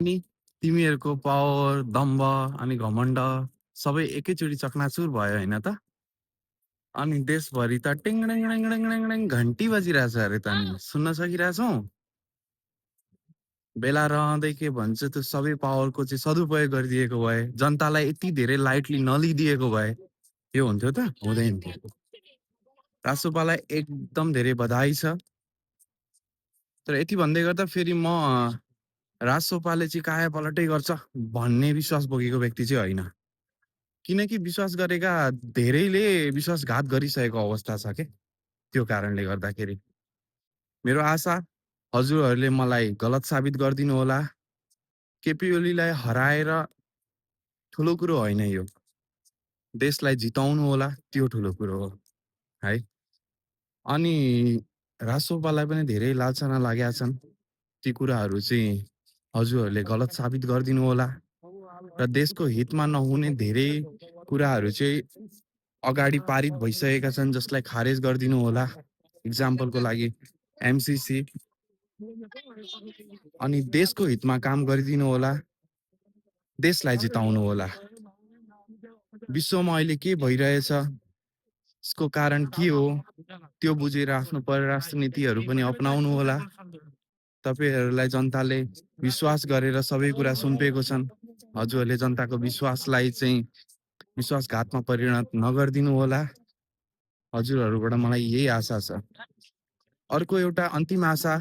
अनि तिमीहरूको पावर, दम्भ अनि घमण्ड सबै एकैचोटि चकनाचुर भयो होइन त? अनि देशभरि त टिङ घन्टी बजिरहेछ अरे त नि। सुन्न सकिरहेछौ? बेला रहँदै के भन्छ त्यो सबै पावरको चाहिँ सदुपयोग गरिदिएको भए, जनतालाई यति धेरै लाइटली नलिदिएको भए, यो हुन्थ्यो त? हुँदैन थियो। रासोपालाई एकदम धेरै बधाई छ। तर यति भन्दै गर्दा फेरि म रासोपाले चाहिँ कायापलटै गर्छ भन्ने विश्वास बोकेको व्यक्ति चाहिँ होइन। किनकि विश्वास गरेका धेरैले विश्वासघात गरिसकेको अवस्था छ के, त्यो कारणले गर्दाखेरि। मेरो आशा हजुरहरूले मलाई गलत साबित गरिदिनु होला। केपी ओलीलाई हराएर ठुलो कुरो होइन यो। देशलाई जिताउनु होला त्यो ठुलो कुरो हो, है। अनि रासोपालाई पनि धेरै लान्छना लागेका छन्। ती कुराहरू चाहिँ हजुरहरूले गलत साबित गरिदिनु होला र देशको हितमा नहुने धेरै कुराहरू चाहिँ अगाडि पारित भइसकेका छन् जसलाई खारेज गरिदिनु होला। इक्जाम्पलको लागि एमसिसी अनि देशको हितमा काम गरिदिनु होला। देशलाई जिताउनु होला। विश्वमा अहिले के भइरहेछ, यसको कारण के हो, त्यो बुझेर आफ्नो परराष्ट्र नीतिहरू पनि अपनाउनु होला। तपाईहरुलाई जनताले विश्वास गरेर सबै कुरा सुम्पेको छन्। हजुरहरूले जनताको विश्वासलाई चाहिँ विश्वासघातमा परिणत नगरिदिनु होला। हजुरहरूबाट मलाई यही आशा छ। अर्को एउटा अन्तिम आशा,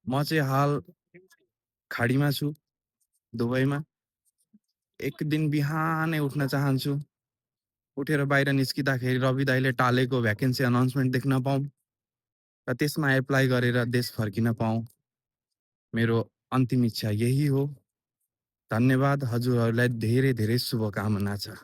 म चाहिँ हाल खाडीमा छु, दुबईमा। एक दिन बिहानै उठ्न चाहन्छु। उठेर बाहिर निस्किँदाखेरि रवि दाइले टालेको भ्याकेन्सी अनाउन्समेन्ट देख्न पाऊँ र त्यसमा एप्लाई गरेर देश फर्किन पाऊँ। मेरो अन्तिम इच्छा यही हो। धन्यवाद। हजुरहरूलाई धेरै धेरै शुभकामना छ।